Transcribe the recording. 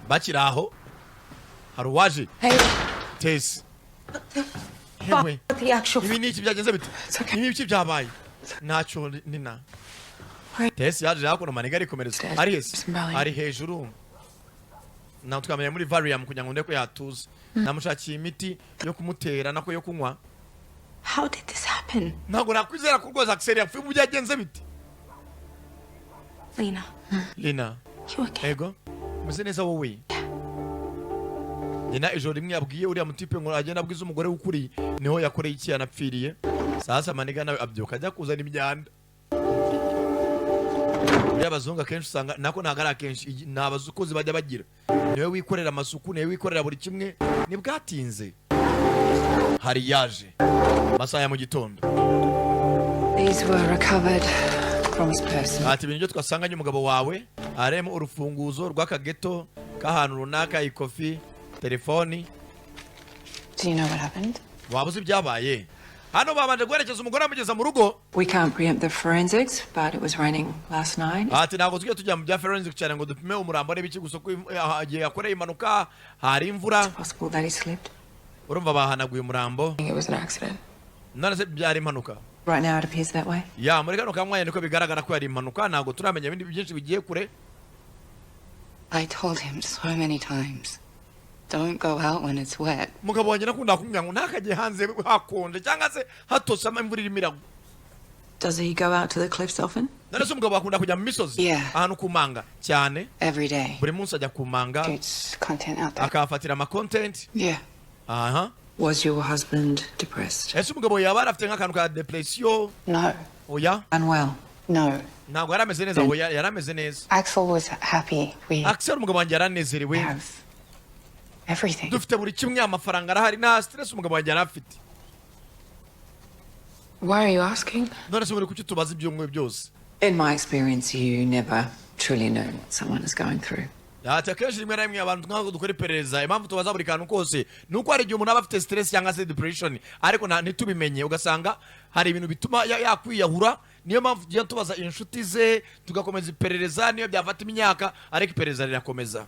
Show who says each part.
Speaker 1: Bakiri aho, hari uwaje.
Speaker 2: Hey,
Speaker 1: Tesi, hewe.
Speaker 2: the actual.
Speaker 1: Ibi ni iki? Byagenze bite? Ibi iki byabaye? Ntacyo, nina. Tesi yaje hakuno, maniga arikomereza. Ari hese? Ari hejuru. Ntabwo twamenya muri Valium kugira ngo ndebe ko yatuza. Namushakiye imiti yo kumutera, nako yo kunywa.
Speaker 2: How did this happen?
Speaker 1: Ntabwo nakwizera ko rwose Axel yapfuye. Ubu byagenze bite?
Speaker 2: Lena,
Speaker 1: Lina.
Speaker 2: you okay?
Speaker 1: Ego, umeze neza wowe? Nyina ijoro rimwe yabwiye uriya mutipe ngo agende abwize umugore w'ukuri, niho yakoreye iki, yanapfiriye. Sasa maniga nawe abyuka ajya kuzana imyanda. Buriya abazungu akenshi usanga, nako ntabwo ari akenshi, ni abakozi bajya bagira, niwe wikorera amasuku, niwe wikorera buri kimwe. Ntibwatinze hari yaje amasaha ya mu gitondo.
Speaker 3: These were recovered from his person.
Speaker 1: Ati ibintu byo twasanganye umugabo wawe harimo urufunguzo rw'akageto k'ahantu runaka, ikofi, telefoni.
Speaker 3: Do you know what happened?
Speaker 1: Waba uzi ibyabaye hano? Babanje guherekeza umugore, amugeza mu rugo.
Speaker 3: We can't preempt the forensics, but it was raining last night.
Speaker 1: Ati ntabwo tujya tujya mu bya forensic cyane ngo dupime umurambo n'ibiki, gusa ko igihe yakoreye impanuka hari imvura.
Speaker 3: Possible that he slipped.
Speaker 1: Urumva bahanaguye umurambo.
Speaker 2: It was an accident.
Speaker 1: None se byari impanuka?
Speaker 3: Right now it appears that way.
Speaker 1: Ya, muri kano kamwanya niko bigaragara ko yari impanuka. Ntabwo turamenya ibindi byinshi bigiye kure.
Speaker 4: I told him so many times, don't go out when it's wet.
Speaker 1: Umugabo wanjye nakunda kumubwira ngo ntakajye hanze hakonje cyangwa se hatose, imvura irimo iragwa.
Speaker 3: Does he go out to the cliffs often?
Speaker 1: None se umugabo akunda kujya mu misozi?
Speaker 4: Yeah.
Speaker 1: Ahantu ku manga cyane?
Speaker 4: Every day.
Speaker 1: Buri munsi ajya ku manga.
Speaker 4: Shoots content out there.
Speaker 1: Akahafatira ama content.
Speaker 4: Yeah.
Speaker 1: Aha.
Speaker 3: Was your husband depressed?
Speaker 1: Ese umugabo yaba yarafite nk'akantu ka depression?
Speaker 4: No.
Speaker 1: Oya.
Speaker 3: Unwell?
Speaker 4: No.
Speaker 1: Ntabwo yari ameze neza? Oya, yari ameze neza.
Speaker 4: Axel was happy. We
Speaker 1: Axel, umugabo wanjye, yaranezerewe.
Speaker 4: have everything.
Speaker 1: Dufite buri kimwe, amafaranga arahari, nta stress umugabo wanjye yari afite.
Speaker 2: Why are you asking?
Speaker 1: None se muri kuki tubaza ibyumwe byose?
Speaker 3: In my experience, you never truly know what someone is going through.
Speaker 1: Ati akenshi rimwe na rimwe abantu nk'aho dukora iperereza, impamvu tubaza buri kantu kose ni uko hari igihe umuntu aba afite stress cyangwa se depression, ariko ntitubimenye, ugasanga hari ibintu bituma yakwiyahura. Niyo mpamvu tugenda tubaza inshuti ze, tugakomeza iperereza, niyo byafata imyaka, ariko iperereza rirakomeza.